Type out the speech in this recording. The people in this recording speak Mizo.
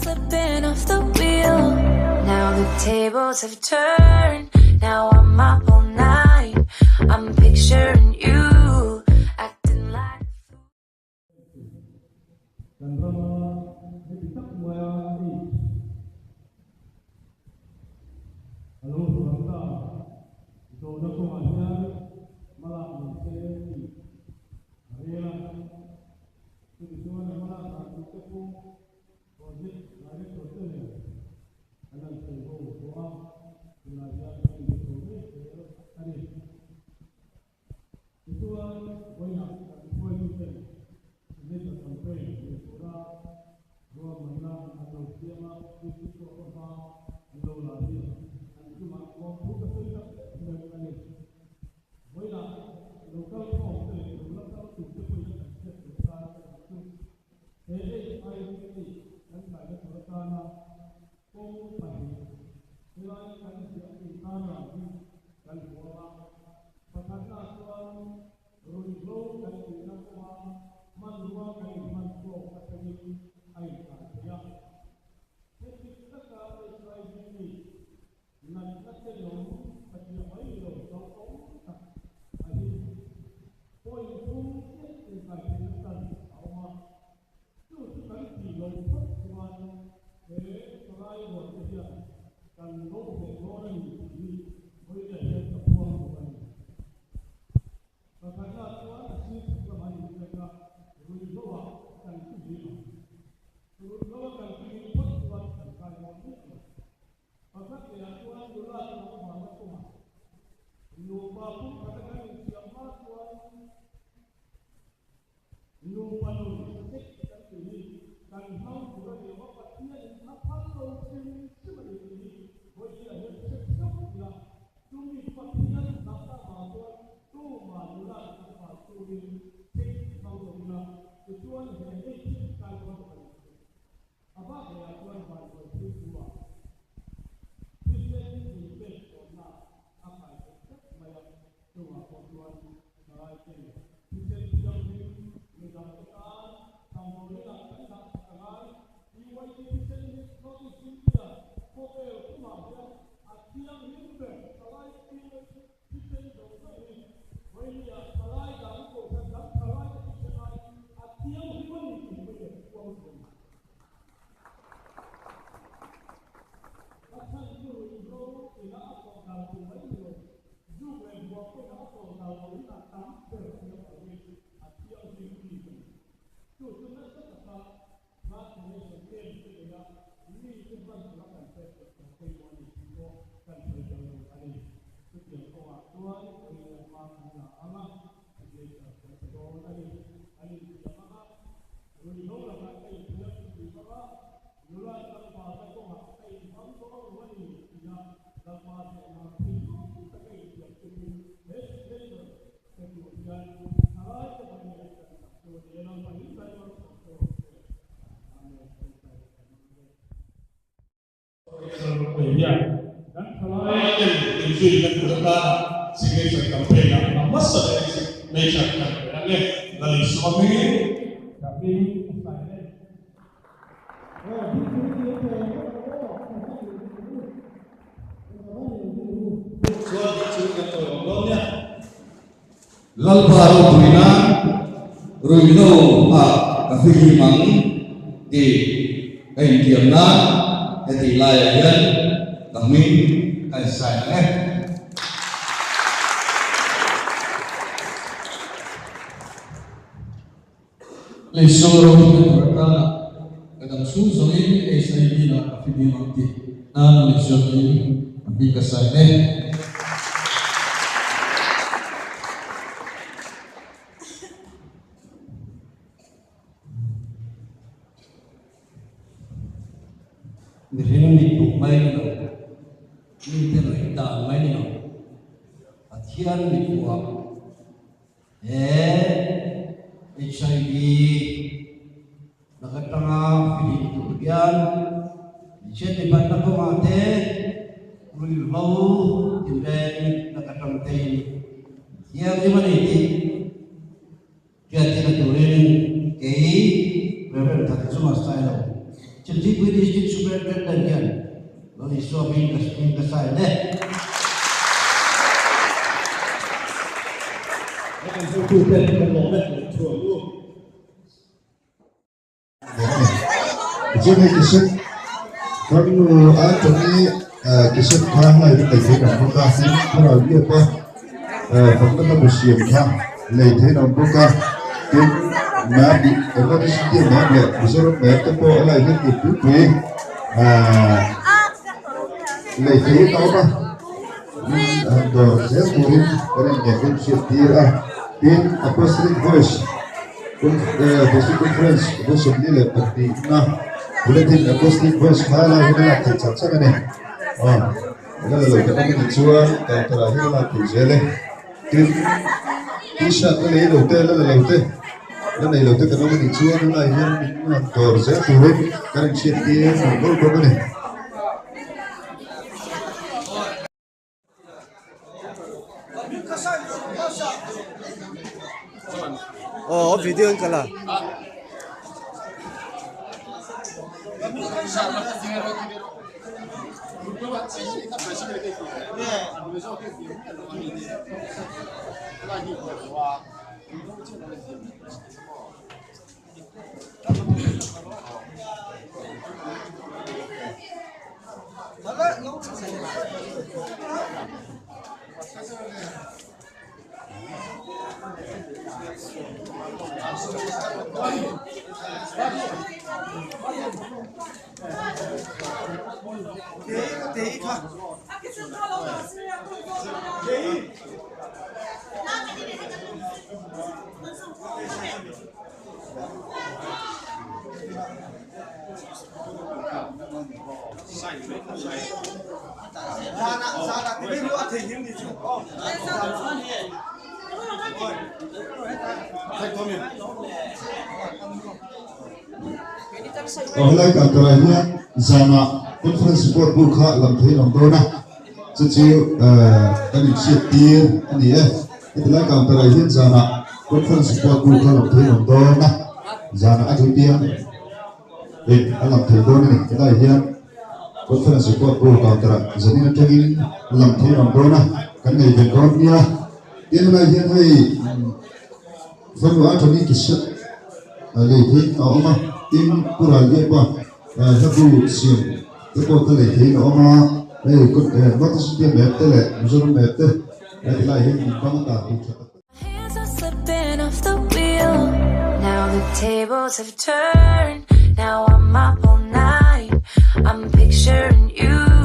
Slipping off the wheel. Now the tables have turned. Now I'm up all night. I'm picturing you acting like. Kan rama heti tak maia AIDS a lo hruai ta dona kawngah hian hmalak ni se tih a rel a. Chumi chuan a hmalak dan tur te pawh Project Director te nen an han sawi ho tawh a, tunah hian kan inbe chho mek zel a ni. Tichuan, vawiinah kan hruaituten signature campaign nei tura ruahmanna an lo siam a, district pawh hma an lo la hi an chungah lawmthu ka sawi tak meuh a ni. Vawiinah local khawm te leh lo la kal tur te pawhin an hriat tur atan ka duh chu he HIV AIDS kan kaina tur atana kawng pahnih helai kan ziah intarlang hi kan huam a. Pakhatna chuan ruihhlo kan tihna kawnga hmanrua kan inhman tawk atangin a inkai thei a. Heti taka HIV AIDS Natna tenawm satliah mai ni lo hlauhawm tak a hi. Point thum chiah inkai theihna chance a awm a, chu chu kan tih lo phawt chuan he palai rual te hian kan do hneh dawn a ni tih hi vawiin ah hian ka puang duh a ni. Pakhatna chuan a sir chhak lamah an inziak a, ruihhlo ah kan fihlim ang. Ruihhlo a kan fihlim phawt chuan kan kai dawn miah lo. Pakhat lehah chuan nula tlangval a tum a, nupa pumkhat a kan insiam hma chuan nupa nun sex kan tih hi kan hmang tur a ni lo va, Pathianin a phal lo hrim hrim a ni tih hi vawiin ah hian hre theuh ila, chumi Pathian dahna avang chuan tumah nula tlangval turin sex hmang lo ila, tichuan he AIDS hi kai dawn lo a ni. A bak lehah chuan vanduai thil thu-ah thisen inpek tawnna a kai theih tlat mai a, chungah pawh chuan thalai ten thisen thianghlim midangte tan damdawiinah kan dah sak a ngai. PYD thisen hi North East India khawvel pumah hian a thianghlim ber thalai PYD thisen zawng zawng hi vawinia thalai dang kohhran dang thalaite thisen aiin a thianghlim a ni tih hi vawiin puang tur a ni. A chhan chu ruihhlo ina a tawh dal tur mai ni lo, zuk leh hmuam pawhin a tawh dal lo in a tam ber a nih avangin a thianghlim bik a ni. Chu chu nasa taka blood donation camp te nei a mite hman tura kan pek theih kan pawimawh a ni tih pawh kan sawi tel duh a ni. Chutiang kawngah chuan vawiin hma kan la ang a, signature kan pe dawn a ni. An insiam ang a, Ruihhlo lakah ka inthiam tih bawk a, nula tlangvalna kawngah ka inhmang dawn lo a ni tia Lalpa hnenah thinlung taka inthiam chungin he signature pe tur hian thalai te vawiin an kan sak chu a ni e. Lalpa hi Driver sawm chu rawh se. Amen. Tawngtai kan hmang e. Kan thalai ten inzuina tur atana signature campaign ah a hmasa ber signature kan pe ang e. Lal Isua hmingin. Ka hming a sai e. Chuan tih chu kan tawiawm dawn nia. Lalpa ropui nan ruihhlo ah ka fihlim ang tih ka intiam nan hetih laiah hian ka hming ka insign ang e. Leisawr ropui na tur atana ka dam chhung zawngin HIV lah ka fihlim ang tih nan Leisawr hming ka hming ka sign e. Mihring mit buk mai ni lo, mite ngaih dan mai ni lo, Pathian mit buah he HIV lak atanga fihlim tur hian hmeichhia tibanna kawngah te ruihhlo tinreng lak atang tein thianghlim a ni tih hriattirna turin kei Rev. Thatchunga Sailo. Chhimchhipui District Superintendent hian Lal Isua hming ka hming ka sign e. He kan hotute kan lawm e leh thu ang u. Tichuan hei cassette farnu Anthony cassette kha hlai te lei thein an bawk a, tin thlarau biak a fakna hla bu siam kha lei thein an bawk a, tin map North East India map leh Mizoram map te pawh a lai hian tir pui pui lei theiin a awm a, han dawr zel turin kan inngeih hriat tir a, tin Apostolic Voice. District Conference vawi 22 na Bulletin Apostolic Voice kha lai hian a lak theih chak chak a ni. Aw, la la lo kan awm a nih chuan counter ah hian a lak theih zel e. Tin, T-shirt la lei lo te, la la lo te, la nei lo te kan awm a nih chuan helai hian min rawn dawr zel turin kan inhriat tir mawlh mawlh bawk a ni. Oh, video in kala. Aw helai kan turah hian zanah conference report bu kha lam thei an awm dawn a chu chu kan inhriat tir a ni e heti lai kan turah hian zanah conference report bu kha lam thei an awm dawn a zanah a duh piang in a lam thei dawn a ni helai hian conference report bu counter ah zanin atangin lam thei an awm dawn a kan nei ve dawn nia tin helai hian hei. Fanu a tani ki set lei theiin a awm a, tin Pu Ralviapa hlabu siam te pawh kha lei theiin a awm a, hei North East India map te leh Mizoram map te helai hian in bang atan tur tha tak tak. Hands are slipping off the wheel. Now the tables have turned. Now I'm up all night. I'm picturing you.